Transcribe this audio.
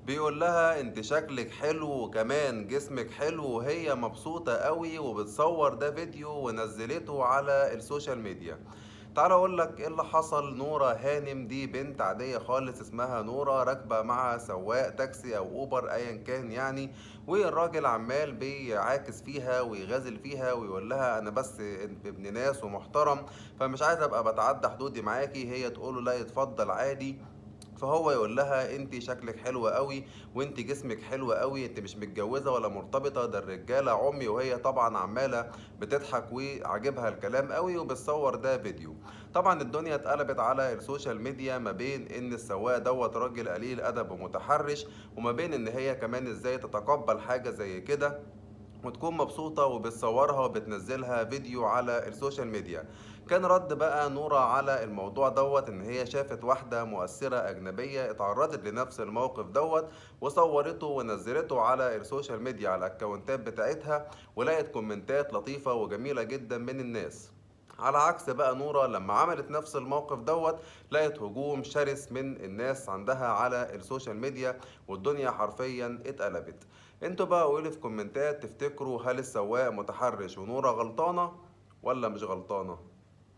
بيقول لها انت شكلك حلو وكمان جسمك حلو، وهي مبسوطة قوي وبتصور ده فيديو ونزلته على ال social media. تعال اقول لك ايه اللي حصل. نورة هانم دي بنت عادية خالص اسمها نورة، راكبة مع سواق تاكسي او اوبر ايا كان يعني، والراجل عمال بيعاكس فيها ويغازل فيها ويقول لها انا بس ابن ناس ومحترم، فمش عايز ابقى بتعدى حدودي معاكي. هي تقول له لا يتفضل عادي، فهو يقول لها انت شكلك حلو قوي وانت جسمك حلو قوي، انت مش متجوزة ولا مرتبطه، ده الرجالة عمي. وهي طبعا عماله بتضحك وعاجبها الكلام قوي وبتصور ده فيديو. طبعا الدنيا اتقلبت على ال social media ما بين ان السواق دوت راجل قليل ادب ومتحرش، وما بين ان هي كمان ازاي تتقبل حاجة زي كده وتكون مبسوطة وبتصورها وبتنزلها فيديو على ال social media. كان رد بقى نورة على الموضوع دوت ان هي شافت واحدة مؤثرة اجنبية اتعرضت لنفس الموقف دوت وصورته ونزلته على ال social media على الاكونتات بتاعتها، ولقت كومنتات لطيفة وجميلة جدا من الناس. على عكس بقى نورة لما عملت نفس الموقف دوت لقت هجوم شرس من الناس عندها على ال social media، والدنيا حرفيا اتقلبت. انتوا بقى قولوا في كومنتات، تفتكروا هل السواق متحرش ونورة غلطانة ولا مش غلطانة؟